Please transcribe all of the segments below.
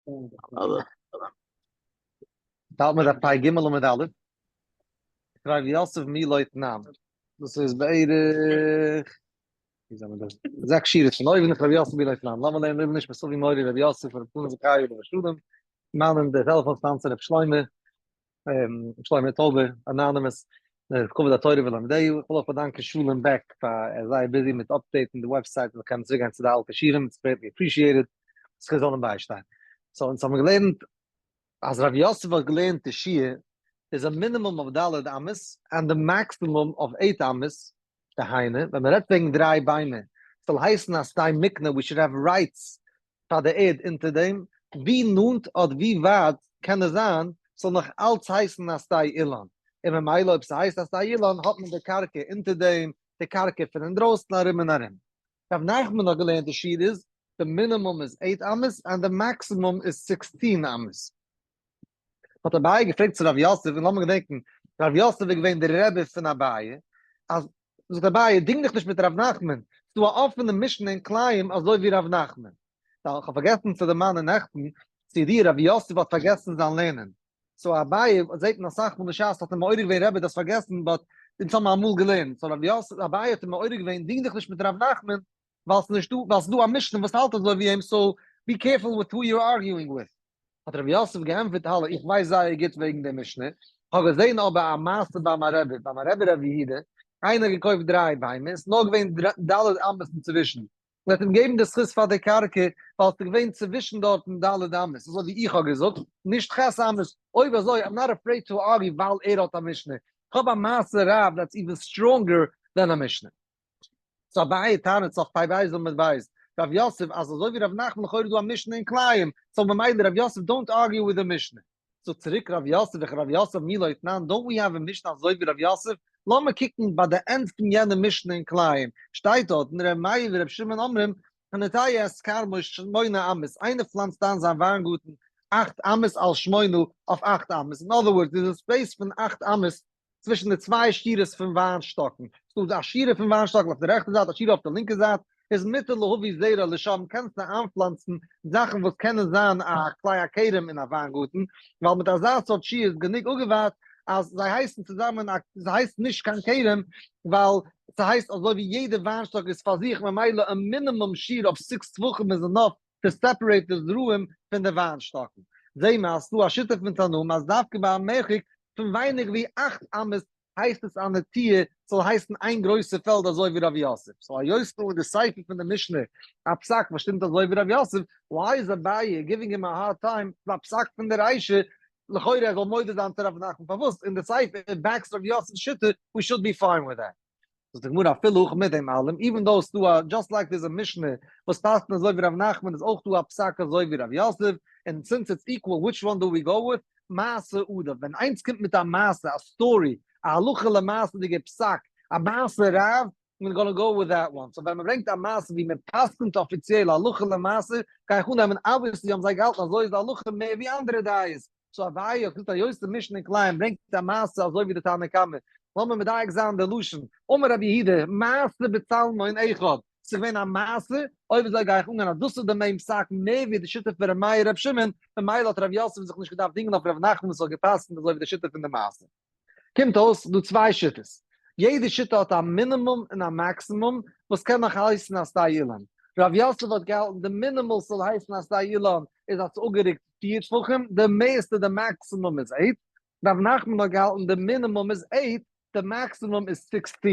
האלט מיר דף פ ג עמוד א', ר' יוסף מי לא תנן, דאס איז בערך זעקס שורות פון אויבן, ר' יוסף מי לא תנן, לאמיר לערנען אויבן נישט מסובי מורי ר' יוסף ר' פונז זכאי עליו השלום, מאנען דער טעלעפאן sponsor ר' שלמה, שלמה טויבער, anonymous, לכבוד התורה ולומדיה, איך וויל אויך באדאנקען שלום בעק פאר ער איז זייער busy מיט update ן די website מען קען צוריק גיין צו די אלטע שיעורים, it's greatly appreciated, זכות זאל אים ביישטיין. so אונז האבן געלערנט אז רב יוסף האט געלערנט די שיעור איז א minimum of ד' אמות and די maximum of eight אמות, דהיינו ווען מען רעדט וועגן דריי ביימער ס'זאל הייסן א שדה מוקנה we should have rights פאר די ערד אונטער דעם, ווי נאנט אדער ווי ווייט קען עס זיין ס'זאל נאך אלץ הייסן א שדה אילן, און ממילא אויב ס'הייסט א שדה אילן האט מען די קרקע אונטער דעם, די קרקע פון אינדרויסן ארום און ארום. ר' נחמן האט געלערנט די שיעור איז, די מינימום איז eight אמות און די maximum איז 16 אמות. האט אביי געפרעגט צו רב יוסף, און לאמיר געדענקן, רב יוסף איז געווען דער רבי פון אביי, אז, זאגט אביי, דינג דיך נישט מיט רב נחמן, ס'דא א אפענע משנה אין כלאים אזוי ווי רב נחמן. ווייל כ'האב פארגעסן צו דערמאנען נעכטן, צו דיר, רב יוסף האט פארגעסן זיין לערנען. so אביי זעט מען אסאך מאל בשעת האט אים מעורר געווען רבי דו האסט פארגעסן, but אונז האבן אמאל געלערנט, so רב יוסף, אביי האט אים מעורר געווען, דינג דיך נישט מיט רב נחמן, ווייל ס'איז נישטא, ווייל ס'איז דא א משנה וואס האלט אזוי ווי אים, so be careful with who you're arguing with. האט רב יוסף געענטפערט הל' איך ווייס זייער גוט וועגן די משנה, כ'האב געזען אבער א מעשה ביי מיין רבי, ביי מיין רבי רבי יהודה, איינער האט געקויפט דריי ביימער, ס'איז נאר געווען ד' אמות אינצווישן, מען האט אים געבן די זכות פאר די קרקע, ווייל ס'איז געווען צווישן דארטן ד' אמות, אזוי ווי איך האב געזאגט, נישט ח' אמות, אויב אזוי I'm not afraid to argue ווייל ער האט א משנה, כ'האב א מעשה רב that's even stronger than א משנה. so אביי טענה'ט סוף פ' בית עמוד בית, רב יוסף אז אזוי ווי רב נחמן לכאורה איז דא א משנה אין כלאים, so ממילא רב יוסף don't argue with די משנה. so צוריק רב יוסף וכי רב יוסף מי לא תנן, don't we have א משנה אזוי ווי רב יוסף? לאמיר קוקן ביי די end פון יענע משנה אין כלאים, שטייט דארטן ר' מאיר ור' שמעון אומרים הנוטע את כרמו שמונה אמות, איינער פלאנצט איין זיין וויינגארטן אכט אמות על שמונה אויף אכט אמות, אין other words איז א space פון אכט אמות צווישן די צוויי שורות פון וויינשטאקן, ס'איז דא א שורה פון וויינשטאקן אויף די רעכטע זייט, א שורה אויף די לינקע זייט, איז מותר להביא זרע לשם, קענסטו איינפלאנצן זאכן וואס קענען זיין א כלאי הכרם אין א וויינגארטן, ווייל מיט אזא סארט שיעור איז גענוג אפגעווארט אז זיי הייסן צוזאמען א, ס'הייסט נישט קיין כרם, ווייל ס'הייסט אזוי ווי יעדע וויינשטאק איז פאר זיך, ממילא א מינימום שיעור אויף six טפחים איז enough to separate די זרעים פון די וויינשטאקן. זעהן מיר אז ס'דא א שיטה פון תנאים אז דווקא ביי א מרחק פון ווייניגער ווי אכט אמות הייסט עס א נטיעה, ס'זאל הייסן איין גרויסע פעלד אזוי ווי רב יוסף. so היות דא אין די סיפא פון די משנה א פסק וואס שטימט אזוי ווי רב יוסף, why is אביי giving him a hard time פון א פסק פון די רישא, לכאורה ער זאל מודה זיין צו רב נחמן פארוואס אין די סיפא it backs רב יוסף'ס שיטה, we should be fine with that. זאגט די גמרא אפילו הכי מיט דעם אלעם, even though ס'דא א just like there's א משנה וואס פסק'נט אזוי ווי ר' נחמן איז אויך דא א פסק אזוי ווי ר' יוסף, און since it's equal which one do we go with, מעשה עדיף, ווען איינס קומט מיט א מעשה, א story, א הלכה למעשה'דיגע פסק, א מעשה רב, I'm gonna go with that one, so ווען מ'ברענגט א מעשה ווי מ'פסק'נט אפיציעל הלכה למעשה, גיי איך אננעמען obviously האבן זיי געהאלטן אזוי איז די הלכה מער ווי אנדערע דעות, so אביי האט געזאגט היות די משנה אין כלאים ברענגט א מעשה אזוי ווי די תנא קמא, לאמיר מדייק זיין די לשון, אמר רבי יהודה, מעשה בצלמון אחד, ס'איז געווען א מעשה, אויב אזוי גיי איך אנגיין אז דאס איז די main פסק מער ווי די שיטה פון ר' מאיר ר' שמעון, ממילא האט ר' יוסף זיך נישט געדארפט דינגען אויף ר' נחמן וואס האט גע'פסק'נט אזוי ווי די שיטה פון די מעשה. קומט אויס דא צוויי שיטות, יעדע שיטה האט א מינימום און א מאקסימום וואס קען נאך הייסן א שדה אילן. ר' יוסף האט געהאלטן די מינימאל ס'זאל הייסן א שדה אילן איז אז ס'איז אפגערוקט פיר טפחים, די מערסטע די מאקסימום איז eight, ר' נחמן האט געהאלטן די מינימום איז eight, די מאקסימום איז 16.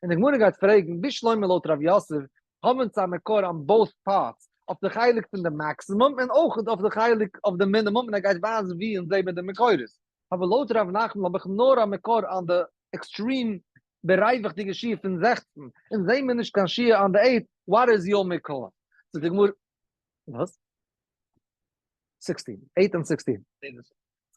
און די גמרא גייט פרעגן, בשלמא לויט ר' יוסף האבן אונז א מקור on both parts, אויף די חלק פון די מאקסימום און אויך אויף די חלק אויף די מינימום, און ער גייט ווייזן ווי אונז זעהן מיר די מקורות. אבער לויט ר' נחמן האב איך נאר א מקור אן די extreme בריווח'דיגע שיעור פון 16, און זעהן מיר נישט קיין שיעור אן די eight, what is your מקור? זאגט די גמרא, וואס? 16, eight און 16.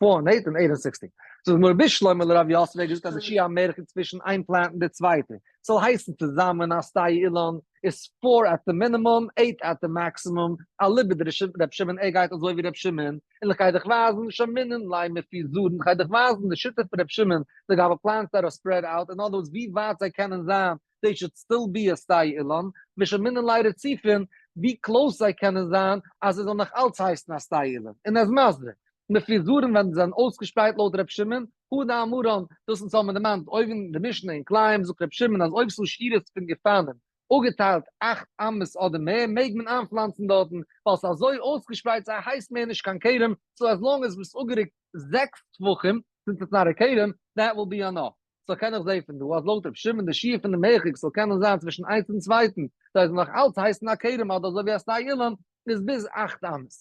four און eight און eight און 16. זאגט די גמרא בשלמא לרב יוסף האט געזאגט אז די שיעור המרחק צווישן איין plant און די צווייטע זאל הייסן צוזאמען א שדה אילן איז four at the minimum, eight at the maximum, אליבא דר' שמעון ער גייט אזוי ווי ר' שמעון, און איך גיי דיך ווייזן שמעינן ליה מפוזרין, איך גיי דיך ווייזן די שיטה פון ר' שמעון לגבי plants that are spread out, אין other words ווי ווייט זיי קענען זיין, they should still be a שדה אילן, ושמעינן ליה רצופין, ווי close זיי קענען זיין אז עס זאל נאך אלץ הייסן א שדה אילן, און ער איז מסביר, מפוזרין ווען זיי זענען אויסגעשפרייט לויט ר' שמעון, הא דאמרן, דאס אונז האבן דערמאנט אויבן אין די משנה אין כלאים זאגט ר' שמעון אז אויב ס'איז שורות פון גפנים אפגעטיילט 8 אמות אדער מער מעג מען איינפלאנצן דארטן ווייל ס'איז אזוי אויסגעשפרייט ס'הייסט מער נישט קיין כרם, so as long as ביסט אפגערוקט 6 טפחים, since it's not a כרם, that will be enough. So קען איך זעהן פון דא אז לויט ר' שמעון די שיעור פון די מרחק זאל קענען זיין צווישן איינס און צווייטן, זיי זאלן נאך אלץ הייסן א כרם אדער אזוי ווי א שדה אילן איז ביז 8 אמות.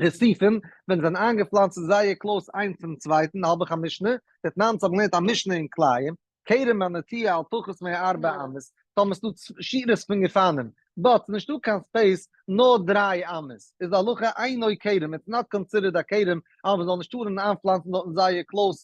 רצופין, ווען זיי זענען איינגעפלאנצט זייער close איינס צום צווייטן, האב איך א משנה, דתנן האבן געלערנט א משנה אין כלאים, כרם הנטוע על פחות מ-4 אמות, טאמער ס'דא שורות פון גפנים, but ס'איז נישטא קיין space נאר 3 אמות, איז די הלכה אינו כרם, it's not considered א כרם, אז מ'זאל נישט טארן איינפלאנצן דארטן זייער close,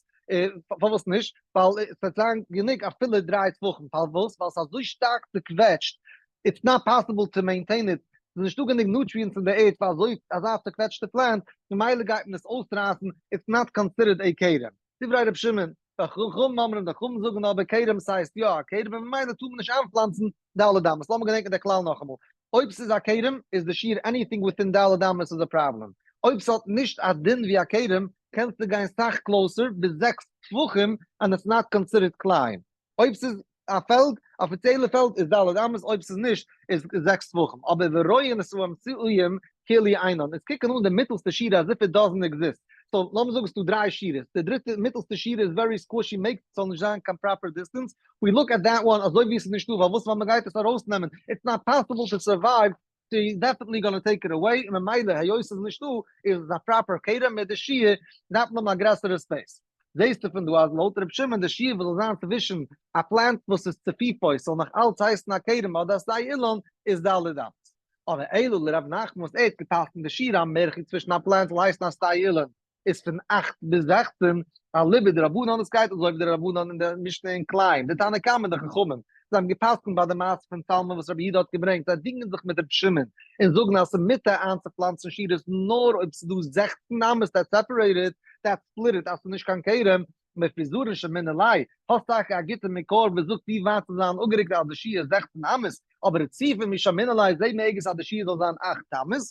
פארוואס נישט? ווייל עס וועט זיין גענוג אפילו 3 טפחים, פארוואס? ווייל ס'איז אזוי שטארק צוקוועטשט, it's not possible to maintain it, ס'איז נישטא גענוג nutrients אין די ערד פאר אזוי אזא צוקוועטשטע plant, ממילא גייט מען עס אויסרייסן, it's not considered a כרם. דברי ר' שמעון, וחכמים אומרים, די חכמים זאגן אבער כרם ס'הייסט יא א כרם און ממילא טאר מען נישט איינפלאנצן ד' אמות. לאמיר געדענקען די כלל נאכאמאל, אויב ס'איז א כרם איז די שיעור anything within ד' אמות איז א פראבלעם, אויב ס'האט נישט א דין ווי א כרם קענסטו גיין סאך closer ביז 6 טפחים and it's not considered כלאים. אויב ס'איז א פעלד, אפיציעלע פעלד איז ד' אמות, אויב ס'איז נישט איז 6 טפחים, אבער ורואין את האמצעיים כאילו אינן, אונז קוקן אן די מיטעלסטע שורה as if it doesn't exist, so לאמיר זאגן ס'דא דריי שורות, די דריטע מיטעלסטע שורה איז very squishy makes ס'זאל נישט זיין קיין proper distance, we look at that one אזוי ווי ס'איז נישטא, פארוואס? ווייל מ'גייט עס ארויסנעמען, it's not possible to survive, so you definitely gonna take it away, און ממילא היות ס'איז נישטא איז עס א proper כרם מיט די שיעור דארף מען האבן א גרעסערע space. זעהסטו פון דא אז לויט ר' שמעון די שיעור וואס זאל זיין צווישן א plant וואס איז צפיפות זאל נאך אלץ הייסן א כרם אדער א שדה אילן איז ד' אמות. אבער אלא לרב נחמן וואס ער האט געפסקנט די שיעור המרחק צווישן א plant זאל הייסן א שדה אילן איז פון 8 ביז 16, אליבא דרבנן עס גייט אזוי ווי די רבנן אין די משנה אין כלאים, די תנא קמא די חכמים, זיי האבן געפסקנט ביי די מעשה פון צלמון וואס רבי יהודה האט געברענגט, זיי דינגען זיך מיט רבי שמעון און זאגן אז ס'איז מותר איינצופלאנצן שורות נאר אויב ס'איז דא 16 אמות that separated, that split it, אז ס'איז נישט קיין כרם, מפוזרין שיימינן ליה, האסט טאקע א גוטע מקור וואס זאגט ווי ווייט ס'זאל זיין אפגערוקט אז די שיעור איז 16 אמות, אבער רצופין מי שיימינן ליה זעט מען ערגעץ אז די שיעור זאל זיין 8 אמות?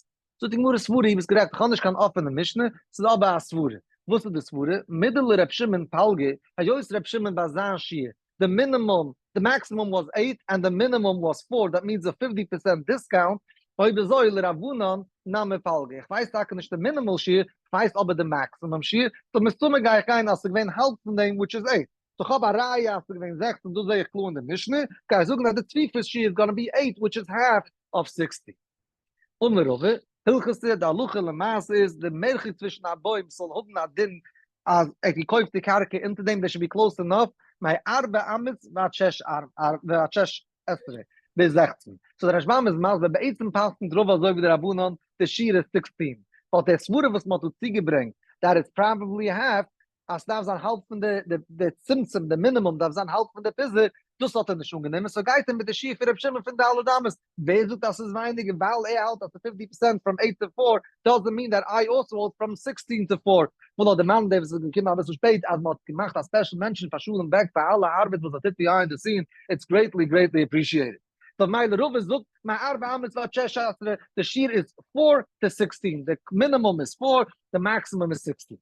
זאגט די גמרא סברא, איר ביסט גערעכט, איך האב נישט קיין אפענע משנה, ס'איז אבער א סברא. וואס איז די סברא? מדלר' שמעון פלגא, היות ר' שמעון ביי זיין שיעור, די מינימום, די maximum was 8 and the minimum was 4, that means a 50% discount, אויב אזוי לרבנן נמי פלגא, איך ווייס טאקע נישט די מינימאל שיעור, איך ווייס אבער די maximum שיעור, so מסתמא גיי איך גיין אז ס'איז געווען האלב פון דעם which is 8. So כ'האב א ראיה אז ס'איז געווען 16, דאס זעה איך קלאר אין די משנה, גיי איך זאגן אז די צפיפות שיעור איז gonna be 8 which is half of 16. אמר רבא, הלכתא, די הלכה למעשה איז, די מרחק צווישן א בוים ס'זאל האבן א דין אז ער האט געקויפט די קרקע אונטער דעם, they should be close enough, מ-4 אמות ועד 16 ביז 16. So דער רשב"ם איז מסביר, בעצם פסק'נט רבא אזוי ווי די רבנן, די שיעור איז 16. But די סברה וואס מ'האט דא צוגעברענגט, that it's probably half, אז ס'דארף זיין האלב פון די צמצום, די מינימום דארף זיין האלב פון די פיזור, דאס האט ער נישט אנגענומען, so גייט ער מיט די שיעור פון ר' שמעון פון ד' אמות. ווער זאגט אז ס'איז ווייניגער ווייל ער האלט אז ס'איז 50% from 8 to 4, doesn't mean that I also hold from 16 to 4. כ'וויל נאר דערמאנען דער וואס איז געקומען אביסל שפעט אז מ'האט געמאכט א special mention פאר שלום בעק פאר אלע ארבעט וואס ער טוט behind the scene, it's greatly greatly appreciated. So מילא רבא זאגט מ-4 אמות ועד 16, די שיעור איז 4 to 16, די מינימום איז 4, די maximum איז 16.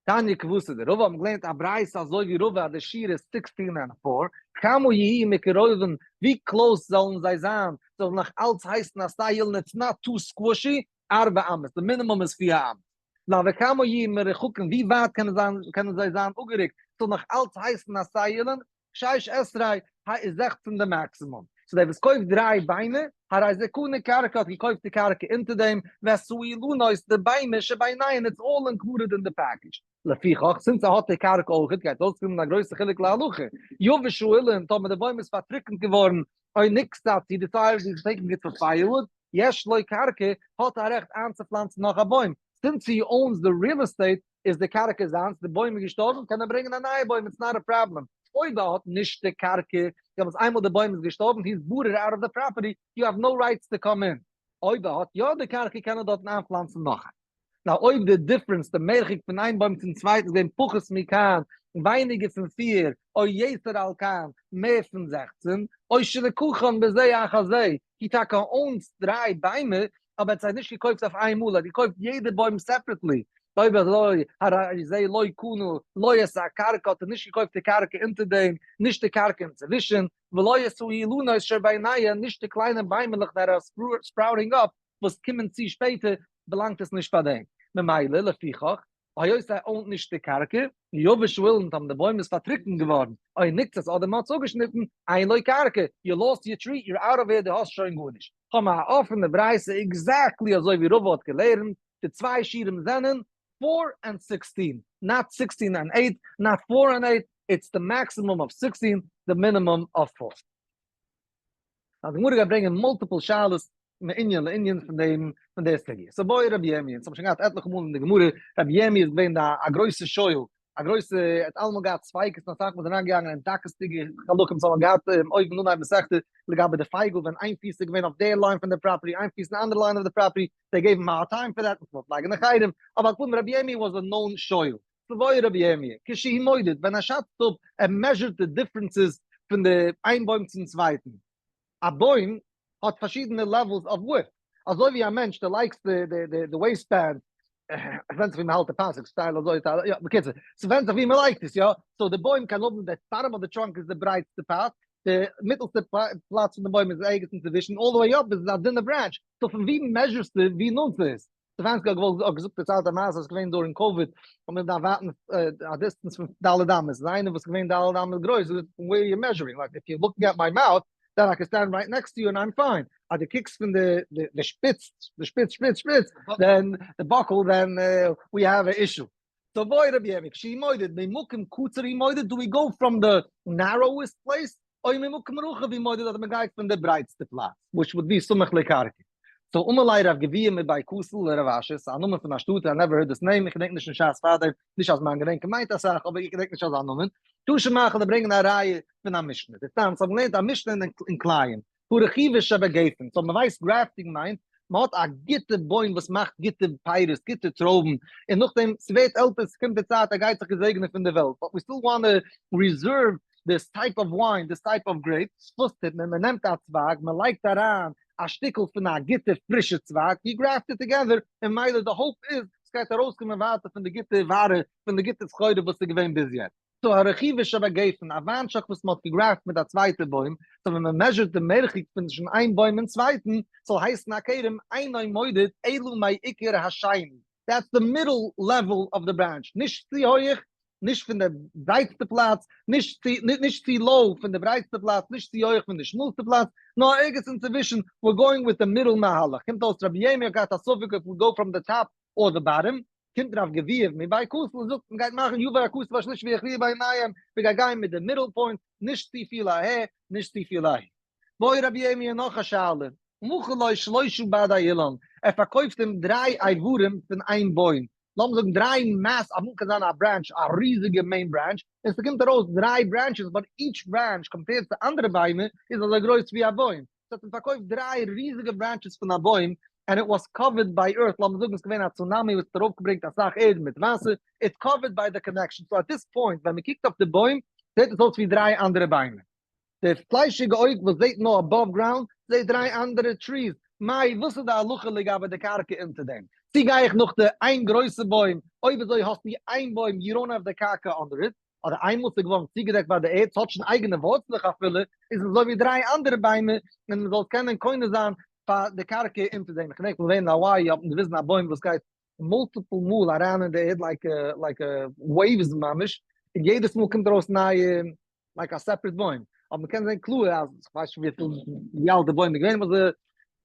תניא כוותיה דרבא האבן געלערנט א ברייתא אזוי ווי רבא אז די שיעור איז 16 and 4, כמה יהיו מקורבין, ווי close זאלן זיי זיין, זאל נאך אלץ הייסן א שדה אילן it's not too squishy, 4 אמות, די מינימום איז 4 אמות. נאר וכמה יהיו מרוחקין, ווי ווייט קענען זיי זיין אפגערוקט, זאל נאך אלץ הייסן א שדה אילן, 16 איז 16 די maximum. So דער וואס קויפט דריי ביימער, הרי זה קונה קרקע האט געקויפט די קרקע אונטער דעם, ואת האילנות די ביימער שביניהן it's all included אין די package. לפיכך, since ער האט די קרקע אויכעט, גייט אויסקומען א גרויסע חילוק להלכה. יבש האילן, טאמער די בוים איז פארטריקנט געווארן, או נקצץ, he decides he's taking it for firewood, יש לו קרקע, האט א רעכט איינצופלאנצן נאך א בוים. Since he owns the real estate, איז די קרקע זיינס, די בוים איז געשטארבן, קען ער ברענגען א נייע בוים, it's not a problem. אויב ער האט נישט די קרקע, דעמאלטס איינמאל די בוים איז געשטארבן, he's booted out of the property, you have no rights to come in. אויב ער האט יא די קרקע קען ער דארטן איינפלאנצן נאך איינס. Now אויב די difference, די מרחק פון איין בוים צום צווייטן איז געווען פחות מכאן, ווייניגער פון פיר, או יתר על כן, מער פון 16, או שלקחן בזה אחר זה, he טאקע owns דריי ביימער, אבער ער האט זיי נישט געקויפט אויף איין מאל, ער האט געקויפט יעדע בוים separately, אויב אזוי, הרי זה לא קנה לא את הקרקע האט ער נישט געקויפט די קרקע אונטער דעם, נישט די קרקע אינצווישן, ולא את האילנות שביניהן, נישט די קליינע ביימעלעך that are sprouting up וואס קומען צו שפעטער, באלאנגט עס נישט פאר דעם. ממילא, לפיכך, היות ער own ט נישט די קרקע, יבש האילן האבן די בוים איז פארטריקנט געווארן, או נקצץ אדער מען האט עס אפגעשניטן, אין לו קרקע, you lost your tree, you're out of here, דו האסט שוין גארנישט. האבן א אפענע ברייתא exactly אזוי ווי רבא האט געלערנט, די צוויי שיעורים זענען four and 16, not 16 and 8, not 4 and 8, it's the maximum of 16, the minimum of 4. אז די גמרא גייט ברענגען multiple שאלות מענין לענין פון דעם פון דער סוגיא. so בעי רבי ירמי', אונז האבן שוין געהאט עטליכע מאל אין די גמרא, רבי ירמי' איז געווען א גרויסע שואל, א גרויסע, ער האט אלעמאל געהאט ספיקות און אסאך מאל איז אריינגעגאנגען אין דקות'דיגע חלקים, ס'האט מען געהאט אויבן אנהייב מסכתא לגבי די פייגל ווען איין פיס איז געווען אויף דער line פון די property איין פיס אין די אנדערע line אויף די property, זיי געבן אים א time פאר that, מ'זאל לייגן א חרם, אבער על כל פנים רבי ירמי' was a known שואל. so בעי רבי ירמי', כשהוא מודד, ווען ער שאצט אפ, ער measure ט די differences פון די איין בוים צום צווייטן. א בוים האט פארשידענע levels of width, אזוי ווי א מענטש די לייגסט די waist band, ווענדט זיך ווי מ'האלט די פאסיג style אזוי יא בקיצור, ס'ווענדט זיך ווי מ'לייגט עס יא, so די בוים קען האבן די bottom of the trunk איז די ברייטסטע part, די מיטעלסטע פלאץ פון די בוים איז ערגעץ אינצווישן, all the way up איז א דינע branch, so פון ווי measure סטו ווי נאנט ס'איז? סטעפאנסקי האט געוואלט האט געזאגט דערציילט א מעשה אז געווען during COVID האט מען געדארפט ווארטן א distance פון ד' אמות, איז איינער וואס איז געווען ד' אמות גרויס זאגט פון where you measuring like if you looking at my mouth then I can stand right next to you and I'm fine, אז דו קוקסט פון די די שפיץ די שפיץ שפיץ שפיץ then די באקל then we have a issue. so בעי רבי ירמי' כשהוא מודד ממקום קצר הוא מודד do we go from the narrowest place או ממקום רחב הוא מודד אדער מען גייט פון די ברייטסטע פלאץ which would be סמוך לקרקע. so אמר ליה רב גביהא מבי כותל לרב אשי, ס'איז א נאמען פון א שטאט, I never heard this name, איך געדענק נישט אין ש"ס פארדעם, נישט אז מיין געדענקען מיינט אסאך, אבער איך געדענק נישט אזא נאמען. תא שמע כ'וועל דיר ברענגען א ראיה פון א משנה. דתנן, ס'האט געלערנט א משנה אין כלאים, הרחובה שבגפן, so מ'ווייסט grafting מיינט, מ'האט א גוטע בוים וואס מאכט גוטע פירות, גוטע טרויבן, און נאכדעם ס'ווערט עלטער, ס'קומט די צייט ער גייט זיך געזעגענען פון די וועלט, but we still wanna reserve this type of wine, this type of grape, וואס טוט מען? מ'נעמט א צווייג, מ'לייגט אריין א שטיקל פון א גוטע פרישע צווייג, you graft it together, און מילא די hope איז, ס'גייט ארויסקומען ווייטער פון די גוטע ווארע, פון די גוטע סחורה וואס איז געווען ביז יעצט. so הרחובה שבגפן, א וויינשטאק וואס מ'האט גע graft מיט א צווייטע בוים, so ווען מ'מעזשערט די מרחק פון צווישן איין בוים און צווייטן, זאל הייסן א כרם, אינו מודד אלא מעיקר השני, that's the middle level of the branch, נישט צו הויעך, נישט פון די ברייטסטע פלאץ, נישט צו נישט צו low פון די ברייטסטע פלאץ, נישט צו הויעך פון די שמאלסטע פלאץ, נאר ערגעץ אינצווישן, we're going with the middle מהלך, קומט אויס רבי ירמי' האט געהאט א ספק if we go from the top or the bottom, קומט רב גביהא מבי כותל און זאגט מ'גייט מאכן יבא הכתוב השלישי ויכריע ביניהם, מ'גייט גיין מיט די middle point, נישט צופיל אהער, נישט צופיל אהין. בעי רבי ירמי' נאך א שאלה, מכר לו שלושה בעדי אילן, ער פארקויפט אים דריי איברים פון איין בוים, לאמיר זאגן דריי mass, אמאל קען זיין א branch א ריזיגע main branch, און ס'קומט ארויס דריי branches, but each branch compared צו אנדערע ביימער איז אזוי גרויס ווי א בוים, ס'האט אים פארקויפט דריי ריזיגע branches פון א בוים, and it was covered by earth, לאמיר זאגן ס'איז געווען א צונאמי וואס האט ארויפגעברענגט אסאך ערד מיט וואסער, it's covered by the connection, so at this point ווען מ'קוקט אויף די בוים זעט עס אויס ווי דריי אנדערע ביימער. די פליישיגע אויג וואס זעט נאר above ground זעט דריי אנדערע trees, מאי וואס איז די הלכה לגבי די קרקע אונטער דעם? צו גיי איך נאך די איין גרויסע בוים, אויב אזוי האסטו איין בוים you don't have די קרקע under it, אדער איינמאל ס'איז געווארן צוגעדעקט ביי די ערד, ס'האט שוין אייגענע ווארצלעך אפילו, איז עס אזוי ווי דריי אנדערע ביימער, און מ'זאל עס קענען קונה זיין פאר די קרקע אונטער דעם. איך געדענק מיר ווען אין האוואי האט מען געוויזן א בוים וואס גייט multiple מאל אריין אין די ערד like like waves ממש, און יעדעס מאל קומט ארויס נייע like א separate בוים, אבער מ'קען זען קלאר אז כ'ווייס נישט וויפיל ווי אלט די בוים איז געווען וואס די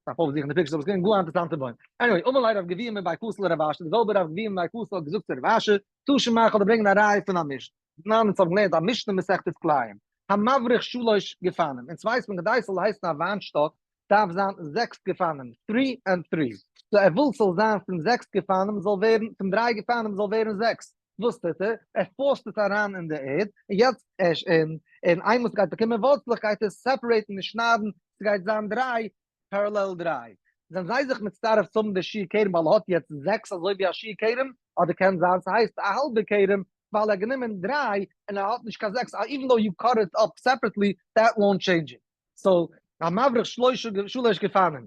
דארף אויפזוכן די pictures אבער עס איז געווען גאר א אינטערעסאנטע בוים. anyway, אמר ליה רב גביהא מבי כותל לרב אשי, די זעלבע רב גביהא מבי כותל האט געזאגט צו רב אשי, תא שמע כ'וועל דיר ברענגען א ראיה פון א משנה. תנן אונז האבן געלערנט א משנה מסכת כלאים, המבריך שלש גפנים, אונז ווייסט מען כדי ס'זאל הייסן א וויינשטאק דארף זיין זעקס גפנים, three and three, so ער וויל ס'זאל זיין פון זעקס גפנים זאל ווערן, פון דריי גפנים זאל ווערן זעקס, וואס טוט ער? ער force ט עס אריין אין די ערד, און יעצט און און איינמאל ס'גייט באקומען ווארצלעך גייט עס separate ן און שניידן, ס'גייט זיין דריי parallel דריי. זענען זיי זיך מצטרף צו האבן די שיעור כרם ווייל ער האט יעצט זעקס אזוי ווי א שיעור כרם, אדער קען זיין ס'הייסט א האלבע כרם ווייל ער האט גענומען דריי און ער האט נישט קיין זעקס, even though you cut it up separately, that won't change it. So, המבריך שלושה שלש גפנים,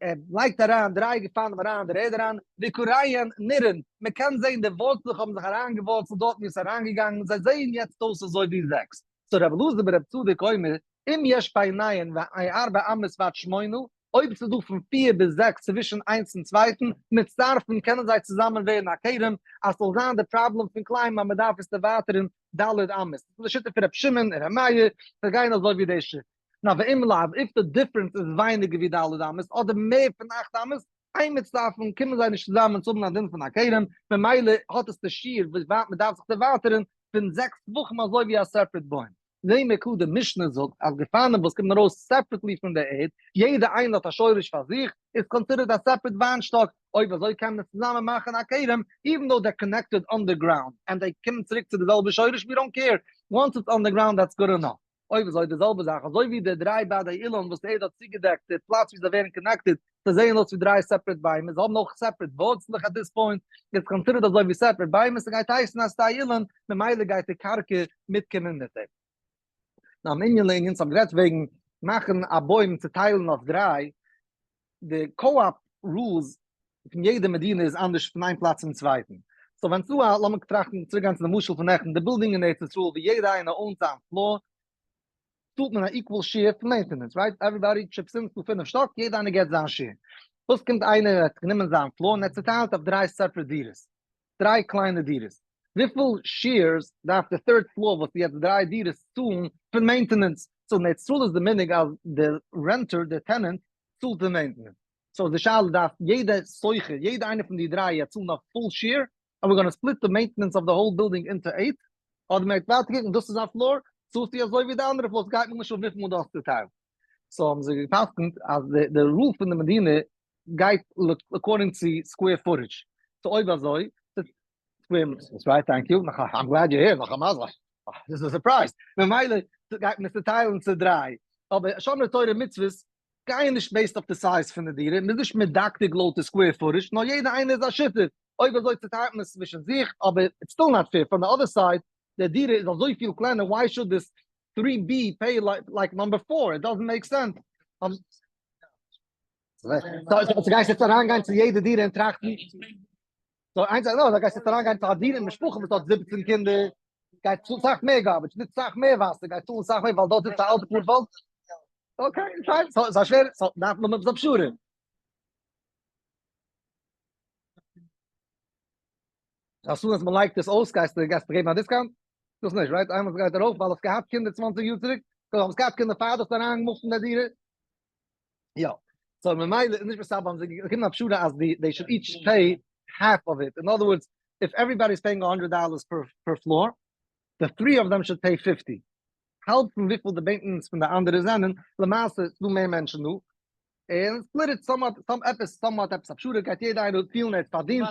ער לייגט אריין דריי גפנים אריין די ערד אריין, ועיקריהן נראין, מען קען זען די ווארצלעך האבן זיך אריינגעווארצלט דארט ווי עס איז אריינגעגאנגען, זיי זעען יעצט אויס אזוי ווי זעקס. So רבי אלעזר ברבי צדוק אומר, אם יש ביניהן מארבע אמות ועד שמונה, אויב ס'איז דא פון פיר ביז זעקס צווישן איינס און צווייטן, מצטרפין קענען זיי צוזאמען ווערן א כרם, אז ס'זאל זיין די פראבלעם פון כלאים אז מ'דארף עס דערווייטערן ד' אמות. דאס איז די שיטה פון רבי שמעון און רבי מאיר, זיי גייען אזוי ווי די שיטה. נאר ואם לאו, if די difference איז ווייניגער ווי ד' אמות אדער מער פון אכט אמות, אין מצטרפין קומען זיי נישט צוזאמען צו האבן א דין פון א כרם, ממילא האט עס די שיעור וואס ווייט מ'דארף זיך דערווייטערן פון זעקס טפחים אזוי ווי א separate בוים. זעהן מיר קלאר די משנה זאגט אז גפנים וואס קומען ארויס separately פון די ערד, יעדע איינע האט א שורש פאר זיך, איז considered א separate וויינשטאק, אויב אזוי קען מען צוזאמען מאכן א כרם, even though they're connected underground, and זיי קומען צוריק צו די זעלבע שורש, we don't care, once it's underground that's good enough. אויב אזוי די זעלבע זאך, אזוי ווי די דריי בדי אילן וואס די ערד האט צוגעדעקט די פלאץ ווי זיי ווערן connected, זיי זעען אויס ווי דריי separate ביימער, זיי האבן אויך separate ווארצלעך at this point, איז considered אזוי ווי separate ביימער, ס'גייט הייסן א שדה אילן, ממילא גייט די קרקע מיטקומען מיט דעם. נאר מענין לענין, ס'האט גערעדט וועגן מאכן א בוים צוטיילן אויף דריי, די co-op rules פון יעדע מדינה איז אנדערש פון איין פלאץ צום צווייטן, so ווען ס'דא א, לאמיר טראכטן, צוריק גיין צו די משל פון נעכטן, די בילדינג אין ארץ ישראל ווי יעדע איינער own ט זיין floor, צאלט מען א equal share פון maintenance, right? Everybody chips in, ס'דא פינף שטאק, יעדע איינער געבט זיין share. וואס קומט איינער האט גענומען זיין floor און ער האט צוטיילט אויף דריי separate דירות, דריי קליינע דירות. וויפיל shares דארף די third floor וואס איז יעצט דריי דירות צאלן פון maintenance? So אין ארץ ישראל איז די מנהג אז די renter, די tenant, צאלט די maintenance. So די שאלה דארף יעדע שוכר, יעדע איינע פון די דריי יעצט צאלן א full share? Are we gonna split the maintenance of the whole building into eight? אדער מען וועט ווייטער קוקן דאס איז א floor, צאלסטו אזוי ווי די אנדערע floors, גייט מיך נישט אן וויפיל מאל דו האסט צוטיילט. So האבן זיי גע'פסק'נט אז די rule פון די מדינה גייט according צו square footage. So אויב אזוי, square meters, right, thank you, I'm glad you're here, נאך א מזל, דאס איז א surprise. ממילא גייט מען עס צוטיילן צו דריי. אבער שומרי תורה ומצוות גייען נישט based אויף די size פון די דירה, מ'איז נישט מדקדק לויט די square footage, נאר יעדער איינער איז א שותף, אויב אזוי צוטיילט מען עס צווישן זיך, אבער it's still not fair, פון די other side, די דירה איז אזויפיל קלענער, why should this 3B pay like number four, it doesn't make sense. So גייסט יעצט אריינגיין צו יעדע דירה און טראכטן, so איינס א לא, גייסט יעצט אריינגיין צו א דירה אין משפחה וואס האט 17 קינדער, גייט צאלן סאך מער garbage, נוצט סאך מער וואסער, גייט צאלן סאך מער ווייל דארט זיצט א אלטע פארפאלק. Okay, פיין, so ס'איז א שווערע, so דארף מען האבן עפעס א פשרה. As soon as מען לייגט עס אויס גייסטו גייסטו געבן א discount? דאס נישט, right? איינמאל ס'גייט ארויף ווייל האסט געהאט קינדער 20 יאר צוריק, so האסט געהאט קינדער פאר דו האסט אריינגעמופט אין די דירה. יא. So ממילא איז נישט מסתבר האבן זיי געקומען א פשרה אז די they should each pay half of it. In other words, if everybody is paying $100 per floor, the three of them should pay 50. האלב פון וויפיל די maintenance פון די אנדערע זענען, למעשה איז דא מער מענטשן דא, און split it somewhat, some עפעס, somewhat עפעס א פשרה, גייט יעדער איינער פילן ער האט פארדינט.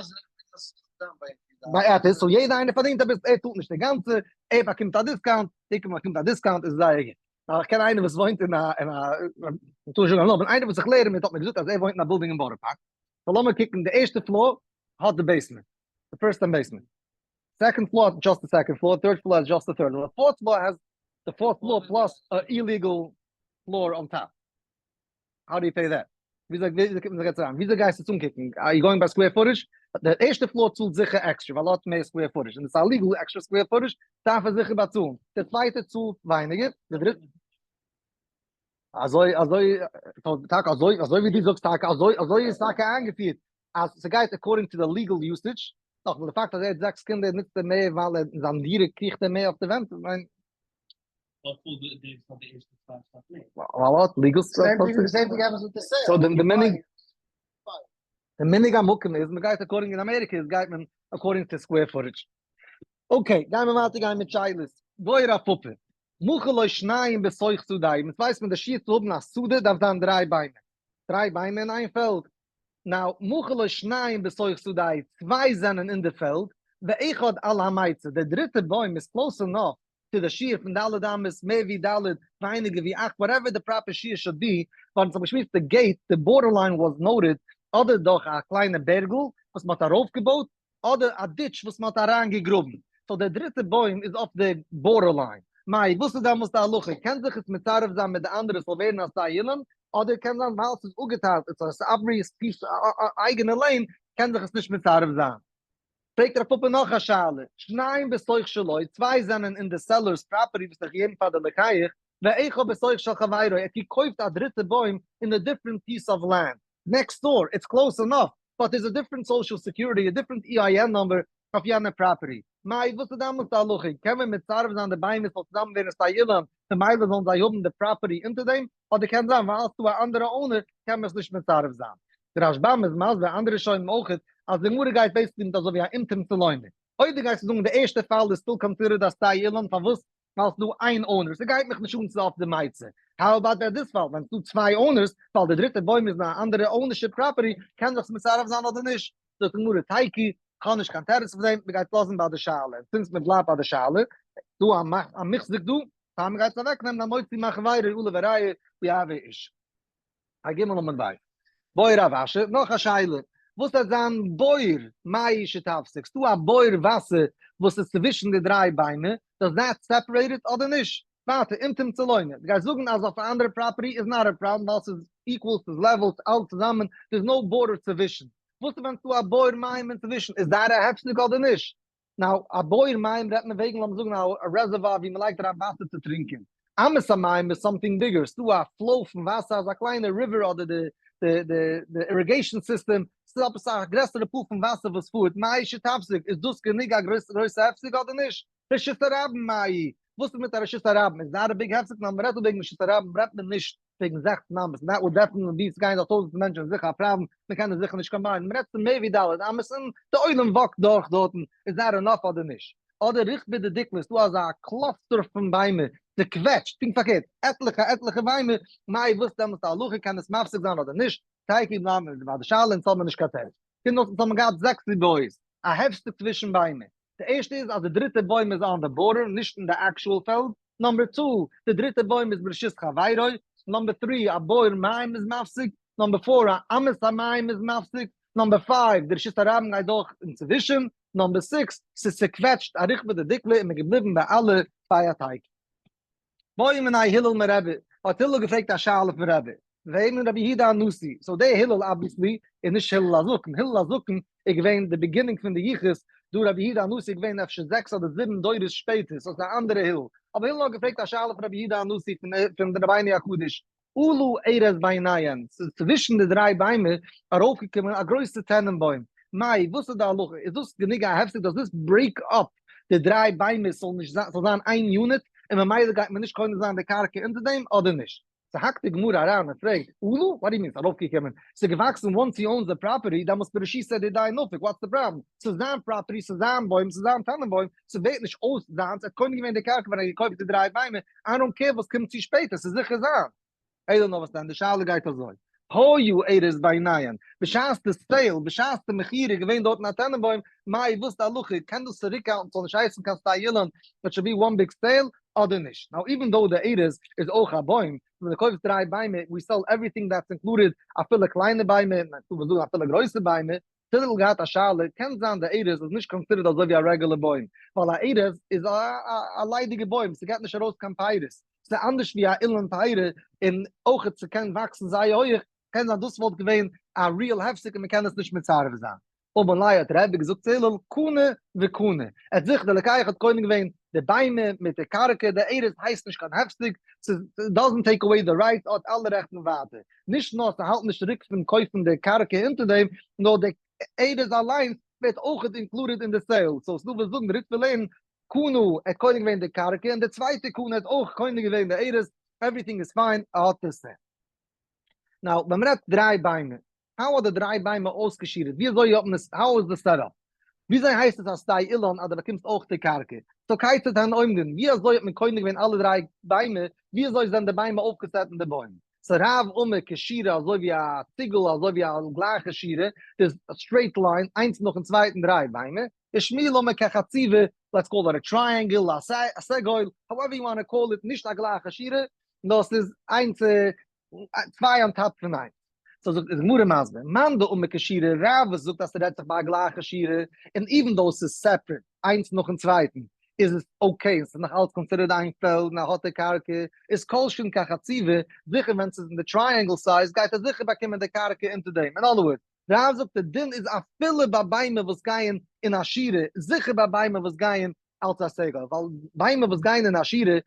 ביי עפעס, so יעדער איינער פארדינט עפעס, ער צאלט נישט די גאנצע, ער באקומט א discount, דער באקומט א discount, איז זייער גוט. נאר איך קען איינער וואס וואוינט אין א, אין א, מ'טאר נישט זאגן א נאמען, איינער וואס איך לערן מיט האט מיר געזאגט אז ער וואוינט אין א בילדינג אין בארא פארק, so לאמיר קוקן, די ערשטע floor האט די basement, די first and basement, second floor האט just די second floor, third floor האט just די third floor, fourth floor has the fourth floor plus א illegal floor on top. How do you pay that? וויאזוי וויאזוי קומט מען זיך יעצט אריין? וויאזוי גייסטו עס אנקוקן? Are you going by square footage? די ערשטע floor צאלט זיכער עקסטער ווייל ער האט מער square footage און עס איז א legal extra square footage דארף ער זיכער באצאלן. די צווייטע צאלט ווייניגער, די דריטע. אזוי אזוי טאקע אזוי אזוי ווי דו זאגסט טאקע אזוי אזוי איז טאקע איינגעפירט אז ס'גייט according to the legal usage, נאכאמאל די פאקט אז ער האט זעקס קינדער נוצט ער מער ווייל ער אין זיין דירה קריכט ער מער אויף די ווענט, כ'מיין. די מנהג המקום איז מ'גייט according אין אמעריקע איז גייט מען according to square footage. Okay, גיימער ווייטער גיין מיט שאלות. בעי רב פפא, מכר לו שניים בתוך שדהו, אונז ווייסט מען די שיעור צו האבן א שדה דארף זיין דריי ביימער. דריי ביימער אין איין פעלד. Now, מכר לו שניים בתוך שדהו, צוויי זענען אין די פעלד, ואחד על המיצר, די דריטע בוים איז close enough צו די שיעור פון ד' אמות, מער ווי ד', ווייניגער ווי אכט, whatever the proper שיעור should be, ווייל אונז האבן געשמועסט די gate, די border line was noted, אדער דורך א קליינע בערגל וואס מען האט ארויפגעבויט, אדער א ditch וואס מען האט אריינגעגראבן. So דער דריטע בוים איז אויף די border line. מאי, וואס איז דעמאלס די הלכה? קען זיך עס מצרף זיין מיט די אנדערע ס'זאל ווערן א שתי אילן? אדער קען זיין ווייל ס'איז אפגעטיילט, it's a separate piece אייגענע lane, קען זיך עס נישט מצרף זיין. פרעגט רב פפא נאך א שאלה, שניים בתוך שלו, צוויי זענען אין די seller's property וואס ער האט געגעבן פאר די לוקח, ואחד בתוך של חברו, ער האט געקויפט א דריטע בוים אין א different piece of land, next door, it's close enough, but איז א different social security, א different EIN number אויף יענע property. מאי, וואס איז דעמאלטס די הלכה? קען מען מצרף זיין די ביימער ס'זאל צוזאמען ווערן שתי אילן, ממילא זאלן זיי האבן די property אונטער דעם? אדער קען זיין ווייל ס'דא א אנדערע owner קען מען עס נישט מצרף זיין. די רשב"ם איז מסביר אנדערע ראשונים אויכעט אז די גמרא גייט basically מיט אזוי ווי א אם תמצא לומר. אויב דו גייסט זאגן די ערשטע פאל איז still considered א שתי אילן פארוואס? ווייל ס'דא איין owner, ס'גייט מיך נישט אן צו אויף די מייצע. How about ביי this פאל ווען ס'דא צוויי owners, ווייל די דריטע בוים איז אין א אנדערע ownership property, קען זיך עס מצרף זיין אדער נישט? זאגט די גמרא תיקו, כ'האב נישט קיין תירוץ אויף דעם, מ'גייט לאזן ביי די שאלה, און since מ'בלייבט ביי די שאלה, דא א מוחזק דא, פאר מ'גייט עס אוועקנעמען המוציא מחבירו עליו הראיה ויהוי איש. א ג עמוד ב'. בעי רב אשי, נאך א שאלה, וואס וועט זיין בור מהו שתפסיק? ס'דא א בור וואסער וואס איז צווישן די דריי ביימער, does that separate it אדער נישט? ווייטער, אם תמצא לומר, דו גייסט זאגן אז אויף א אנדערע property איז not a problem ווייל ס'איז equal, ס'איז level, ס'איז אלעס צוזאמען, there's no border צווישן. וואס איז ווען ס'דא א בור מים אינצווישן, איז that א הפסק אדער נישט? Now, א בור מים רעדט מען וועגן לאמיר זאגן א reservoir ווי מ'לייגט אריין וואסער צו טרינקען. אמת המים איז something bigger, ס'דא א flow פון וואסער אזא קליינע river אדער די די די די irrigation system, ס'איז עפעס א גרעסערע pool פון וואסער וואס פארט, מהו שתפסיק, איז דאס גענוג א גרויסע הפסק אדער נישט? רשות הרבים מאי, וואס איז מיט א רשות הרבים? איז not a big הפסק? נאר מ'רעדט דא וועגן רשות הרבים רעדט מען נישט וועגן 16 אמות, that would definitely be ס'גייען דאך טויזענטער מענטשען זיכער א פראבלעם, מ'קען עס זיכער נישט combine ען, מ'רעדט פון מער ווי ד' אמות און די עולם walk ט דורך דארטן, איז that enough אדער נישט? אדער ריכבא דדיקלא, ס'דא אזא cluster פון ביימער, צוקוועטשט, פונקט פארקערט, עטליכע עטליכע ביימער, מאי וואס דעמאלטס די הלכה, קען עס מפסיק זיין אדער נישט, תיקו בלייבן מיר ביי די שאלה אונז האבן מיר נישט קיין תירוץ. קומט אויס אונז האבן געהאט זעקס איבעיות, א הפסק צווישן ביימער, די ערשטע איז אז די דריטע בוים איז on the border, נישט אין די actual פעלד. Number two, די דריטע בוים איז ברשות חברו. Number three, א בור מים איז מפסיק. Number four, א אמת המים איז מפסיק. Number five, די רשות הרבים גייט דורך אינצווישן. Number six, ס'איז צוקוועטשט א ריכבא דדיקלא און מ'איז געבליבן ביי אלע ביי א תיקו. בעא מיניה הלל מרבי, האט הלל געפרעגט א שאלה פון רבי, וועמען? רבי יהודה הנשיא, so דער הלל obviously איז נישט הלל הזקן, הלל הזקן איז געווען די beginning פון די יחוס, דא רבי יהודה הנשיא איז געווען אפשר זעקס אדער זיבן דורות שפעטער, so ס'איז א אנדערע הלל, אבער הלל האט געפרעגט א שאלה פון רבי יהודה הנשיא פון רבינו הקדוש, עלה ארז ביניהן, ס'איז צווישן די דריי ביימער ארויפגעקומען א גרויסע טענענבוים, מאי, וואס איז די הלכה, איז דאס גענוג א הפסק, does this break up די דריי ביימער ס'זאל נישט זיין, ס'זאל זיין איין unit, און ממילא גייט מען נישט קונה זיין די קרקע אונטער דעם, אדער נישט? ס'האקט די גמרא אריין און פרעגט, עלה? What do you mean ס'איז ארויפגעקומען? ס'איז געוואקסן once he owns the property, דעמאלטס ברשותא דידיה נפיק, what's the problem? ס'איז זיין property, ס'איז זיין בוים, ס'איז זיין טענענבוים, ס'ווערט נישט אויס זיינס, ער האט קונה געווען די קרקע ווען ער האט געקויפט די דריי ביימער, I don't care וואס קומט צו שפעטער, ס'איז זיכער זיינס. אלא נאר וואס דען, די שאלה גייט אזוי, היה ארז ביניהן, בשעת די sale, בשעת די מכירה איז געווען דארטן א טענענבוים, מאי וואס די הלכה, קען דאס צוריקהאלטן ס'זאל נישט הייסן קיין שתי אילן, it should be one big sale, אדער נישט. Now even though די ארז איז אויך א בוים, ווען דו קויפסט דריי ביימער, we sell everything that's included, אפילו קליינע ביימער, און איך וואלט זאגן אפילו גרויסע ביימער, הלל האט געהאט א שאלה, קען זיין די ארז איז נישט considered אזוי ווי א regular בוים, ווייל א ארז איז א ליידיגע בוים, ס'געט נישט ארויס קיין פירות, ס'איז אנדערש ווי א אילן פירה, און אויך ס'קען וואקסן זייער הויעך, קען זיין דאס וואלט געווען א real הפסק און מ'קען עס נישט מצרף זיין. אמר ליה האט רבי געזאגט צו הלל, קנה וקנה, ער האט זיך, די לוקח האט קונה געווען די ביימער מיט די קרקע, די ארז הייסט נישט קיין הפסק, ס'איז doesn't take away the right, האט אלע רעכטן ווייטער. נישט נאר ס'האלט נישט צוריק פון קויפן די קרקע אונטער דעם, נאר די ארז אליינס ווערט אויכעט included אין די sale, so ס'דא וואס זאגן ריטב"א לערנט קנה ער האט קונה געווען די קרקע און די צווייטע קנה האט אויך קונה געווען די ארז, everything is fine, ער האט די sale. Now ווען מ'רעדט דריי ביימער, how האט די דריי ביימער אויסגעשירעט? ווי אזוי האט מען עס, how איז די setup? וויאזוי הייסט עס א שתי אילן אז דו באקומסט אויך די קרקע? So כיצד הן עומדין, ווי אזוי האט מען קונה געווען אלע דריי ביימער, ווי אזוי זענען די ביימער אויפגע set אין די בוים? So רב אמר כשורה אזוי ווי א ציגל אזוי ווי א גלייכע שורה, דאס א straight line, איינס נאכן צווייטן דריי ביימער, ושמואל אמר כחצובה, let's call it a triangle, א סגול, however you want call it, נישט א גלייכע שורה, נאר ס'איז איינס צוויי on top פון איינס. So זאגט איז גמרא מסביר, מאן דאמר כשורה, רב וואס זאגט אז ס'רעדט זיך ביי א גלייכע שורה, און even though ס'איז separate איינס נאכן צווייטן, איז עס okay און ס'איז נאך אלץ considered איין פעלד און ער האט די קרקע, איז כל שכן כחצובה, זיכער ווען ס'איז אין די triangle size גייט ער זיכער באקומען די קרקע אונטער דעם, אין other words, רב זאגט די דין איז אפילו ביי ביימער וואס גייען אין א שורה, זיכער ביי ביימער וואס גייען אלץ א סגול, ווייל ביימער וואס גייען אין א שורה,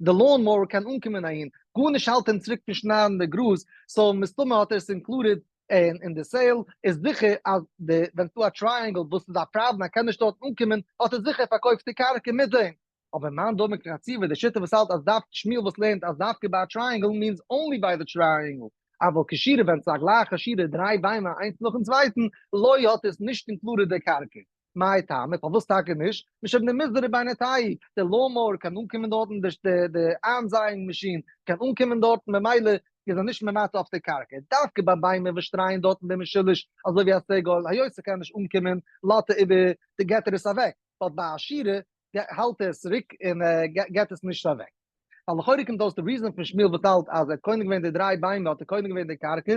די lawn mower קען אנקומען אהין, גארנישט האלט אים צוריק פון שניידן די גראז, so מסתמא האט ער עס included אין די sale, איז זיכער אז די ווען ס'דא א triangle וואס איז א פראבלעם ער קען נישט דארט אנקומען, האט ער זיכער פארקויפט די קרקע מיט דעם. אבער מאן דאמר כחצובה, די שיטה וואס האלט אז דווקא שמואל וואס לערנט אז דווקא ביי א triangle means only ביי די triangle, אבל כשורה ווען ס'איז א גלייכע שורה דריי ביימער איינס נאכן צווייטן, לא האט עס נישט included די קרקע. מאי טעמא, פארוואס טאקע נישט? משום דמזדרי בי נטיעי, די lawn mower קען אנקומען דארטן, די איינזייאונג מאשין קען אנקומען דארטן, ממילא איז ער נישט ממעט אויף די קרקע. דווקא ביי ביימער וואס שטרייען דארטן במשולש אזוי ווי א סגול, היות ס'קען נישט אנקומען, לאזט ער איבער, די געט ער עס אוועק. but ביי א שורה האלט ער עס צוריק און געט עס נישט אוועק. ווייל לכאורה קומט אויס די reason פון שמואל וואס האלט אז ער האט קונה געווען די דריי ביימער האט ער קונה געווען די קרקע,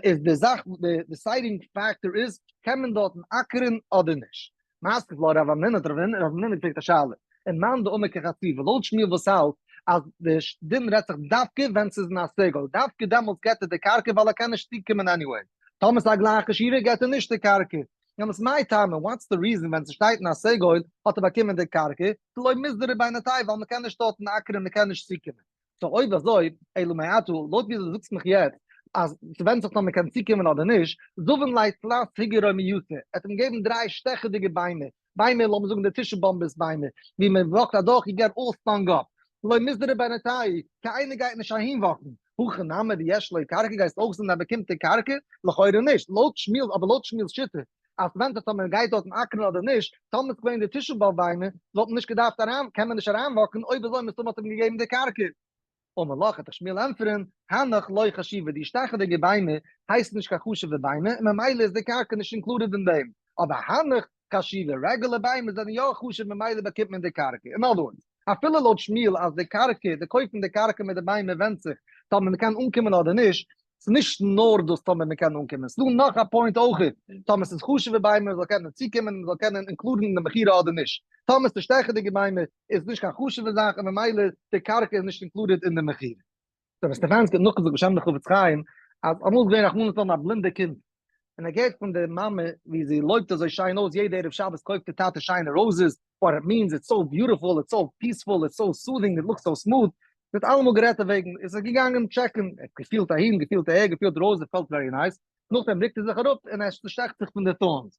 איז די זאך די deciding factor איז קען מען דארטן אקערן אדער נישט. מתקיף לה רב המנונא האט רב המנונא געפרעגט א שאלה, און מאן דאמר כחצובה, לויט שמואל וואס האלט אז די דין רעדט זיך דווקא ווען ס'איז אין א סגול, דווקא דעמאלטס געט ער די קרקע ווייל ער קען נישט צוקומען anyway, טאמער ס'איז א גלייכע שורה געט ער נישט די קרקע, יענעמס מאי טעמא, what's the reason ווען ס'שטייט אין א סגול האט ער באקומען די קרקע, דלא מזדרי בי נטיעי ווייל מ'קען נישט דארטן אקערן מ'קען נישט צוקומען. so אויב אזוי, אלא מעתה, לויט ווי דו זאגסט מיך יעצט אז ס'ווענדט זיך נאר מ'קען צוקומען אדער נישט, זבין ליה תלת היגי רומיתא, ער האט אים געגעבן דריי שטעכעדיגע ביימער, ביימער לאמיר זאגן די tissue bombers ביימער, ווי מען walk ט אדורך you get all stung up, לא מזדרי בי נטיעי, קיין איינער גייט נישט אהין walk ן, הכא נמי דיש לו קרקע גייסט אויך זען אז ער באקומט די קרקע? לכאורה נישט, לויט שמואל, אבער לויט שמואל'ס שיטה אז ס'ווענדט זיך טאמער מ'גייט דארטן אקערן אדער נישט, טאמער איז געווען די tissue bomb ביימער וואלט מען נישט געדארפט אריין, קען מען נישט אריין walk ן, אויב אזוי מסתמא האט ער אים געגעבן די קרקע. אמר לך, וועט שמואל ענטפערן, הנך לא חשיבי, די שטעכעדיגע ביימער הייסן נישט קיין חשוב'ע ביימער און ממילא איז די קרקע נישט included אין דעם, אבער הנך חשיבי, רעגולער ביימער זענען יא חשוב ממילא באקומט מען די קרקע. אין other words, אפילו לויט שמואל אז די קרקע, די קויפן די קרקע מיט די ביימער ווענדט זיך טאמער מען קען אנקומען אדער נישט, ס'איז נישט נאר דאס טאמער מען קען אנקומען, ס'איז דא נאך א point אויך, טאמער ס'איז חשוב'ע ביימער מ'זאל קענען צוקומען און מ'זאל קענען include ן אין די מכירה אדער נישט, טאמער ס'איז שטעכעדיגע ביימער איז נישט קיין חשוב'ע זאך און ממילא די קרקע איז נישט included אין די מכירה. רבי סטעפאנסקי האט נאכגעזאגט בשם די חפץ חיים אז אמאל איז געווען רחמנא לצלן א בלינדע קינד און ער געהערט פון די מאמע ווי זי לויבט אזוי שיין אויס יעדע ערב שבת קויפט די טאטע שיינע roses, what it means, it's so beautiful, it's so peaceful, it's so soothing, it looks so smooth, זי האט אלעמאל גערעדט דערוועגן, איז ער געגאנגען check ן, ער האט געפילט אהין, געפילט אהער, געפילט roses, felt very nice, נאכדעם רוקט ער זיך אראפ און ער צושטעכט זיך פון די thorns.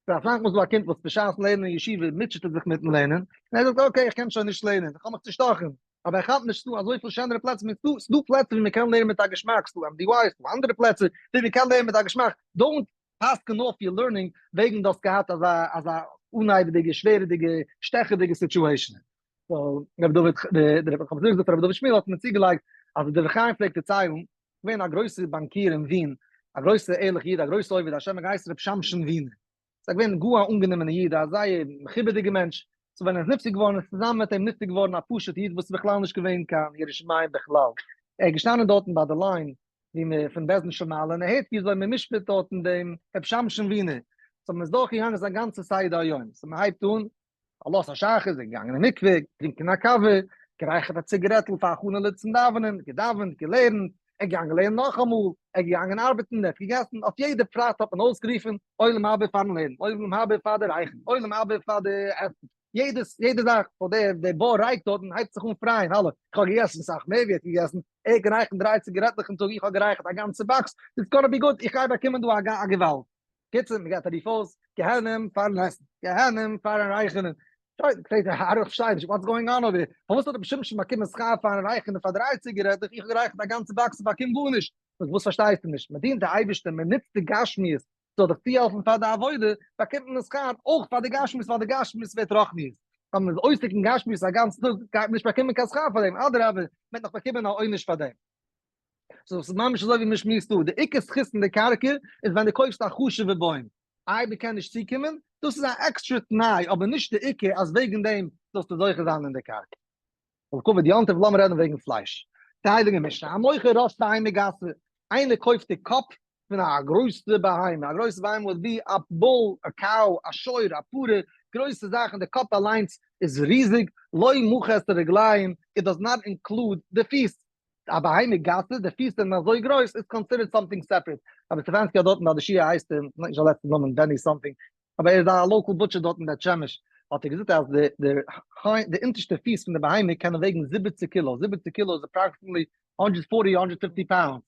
ס'איז אסאך מאל דא א קינד וואס בשעת לערנען אין ישיבה מוטשעט ער זיך מיטן לערנען, און ער זאגט okay איך קען שוין נישט לערנען, איך האב מיך צושטאכן, אבער ער כאפט נישט ס'דא אזויפיל שענערע פלעצער, ס'דא פלעצער ווי מ'קען לערנען מיט א געשמאק, ס'דא MDY, ס'דא אנדערע פלעצער ווי מ'קען לערנען מיט א געשמאק, don't פסק'ן off your learning וועגן דו האסט געהאט אזא אזא אנהייבעדיגע שווערעדיגע שטעכעדיגע situation. so רבי דוד, דער רבי חפץ זאגט רבי דוד שמואל האט מיר צוגעלייגט אז דער דברי חיים פלעגט דערציילן, געווען א גרויסער באנקיר אין ווין, א גרויסער ערליכער איד, א גרויסער עובד השם, געהייסן רבי שמשון ווינער. ס'איז געווען גאר א אנגענומענער איד, א זייער מכובד'יגער מענטש. so ווען ער איז נפטר געווארן איז צוזאמען מיט אים נפטר געווארן א פשוט איד וואס איז בכלל נישט געווען קיין ירא שמים בכלל. ער איז געשטאנען דארטן ביי די line ווי מען פון בית דין של מעלה און ער הערט ווי אזוי מען משפט דארטן דעם רבי שמשון ווינער. so מען איז דורכגעגאנגען זיין גאנצע סדר היום. so מען הייבט אן עלות השחר איז ער געגאנגען אין מקווה, געטרינקען א קאווע, גערייכערט א ציגערעטל פאר הכנה צום דאווענען, געדאווענט, געלערנט, ער איז געגאנגען לערנען נאכאמאל, ער איז געגאנגען ארבעטן, ער האט געגעסן, אויף יעדע פרט האט מען אויסגערופן, עולם הבא פארן לערנען, עולם הבא פאר די רייכן, עולם הבא פאר די עסן, יעדעס, יעדע זאך, so דער, דער בור ריק דארטן הייבט זיך אן פרייען, האלא, איך האב געגעסן אסאך מער ווי ער האט געגעסן, ער האט גערייכערט דריי ציגערעטלעך אין טאג, איך האב גערייכערט א גאנצע box, it's gonna be good, איך גיי באקומען דא א געוואלד. קיצור, מען געט א רוף אויס, גיהנום פארן עסן, גיהנום פארן רייכערן. שוין, פרעגט ער, איך פארשטיי נישט, what's going on over here? פארוואס האט רבי שמשון באקומען שכר פארן רייכערן פאר דריי ציגערעטלעך, איך האב גערייכערט א גאנצע box און באקום גארנישט? זאגט, וואס פארשטייסטו נישט? מען דינט די אייבערשטער, מען נוצט די גשמיות, זאל דיך צוהעלפן פאר די עבודה, באקומט מען שכר אויך פאר די גשמיות, ווייל די גשמיות ווערט רוחניות. אויב מען איז עוסק אין גשמיות א גאנצן טאג, גייט מען נישט באקומען קיין שכר פאר דעם, אדרבה, מען וועט נאך באקומען א עונש פאר דעם. so ס'איז ממש אזוי ווי מ'שמועסט דא, די עיקר זכות אין די קרקע איז ווען דו קויפסט א חשוב'ע בוים, איי מ'קען נישט צוקומען, דאס איז א עקסטרע תנאי, אבער נישט די עיקר אז וועגן דעם זאלסטו זוכה זיין אין די קרקע. לכבוד יום טוב לאמיר רעדן וועגן פלייש. די הייליגע משנה, המוכר ראש בהמה גסה, איינער קויפט די קאפ פון א גרויסע בהמה, א גרויסע בהמה would be א bull, א cow, א שור, א פרה, גרויסע זאכן, די קאפ אליינס איז ריזיג, לא מכר את הרגליים, it does not include די פיס, א בהמה גסה, די פיס זענען אזוי גרויס, איז considered something separate, רבי סטעפאנסקי האט דארטן ביי די שיעור הייסט ער, כ'מיין נישט זיין לעצטע נאמען, בעני something, אבער ער איז א local butcher דארט אין בית שמש, האט ער געזאגט אז די די די אונטערשטע פיס פון די בהמה קענען וועגן 70 קילא, 70 קילא איז approximately 140 150 pounds,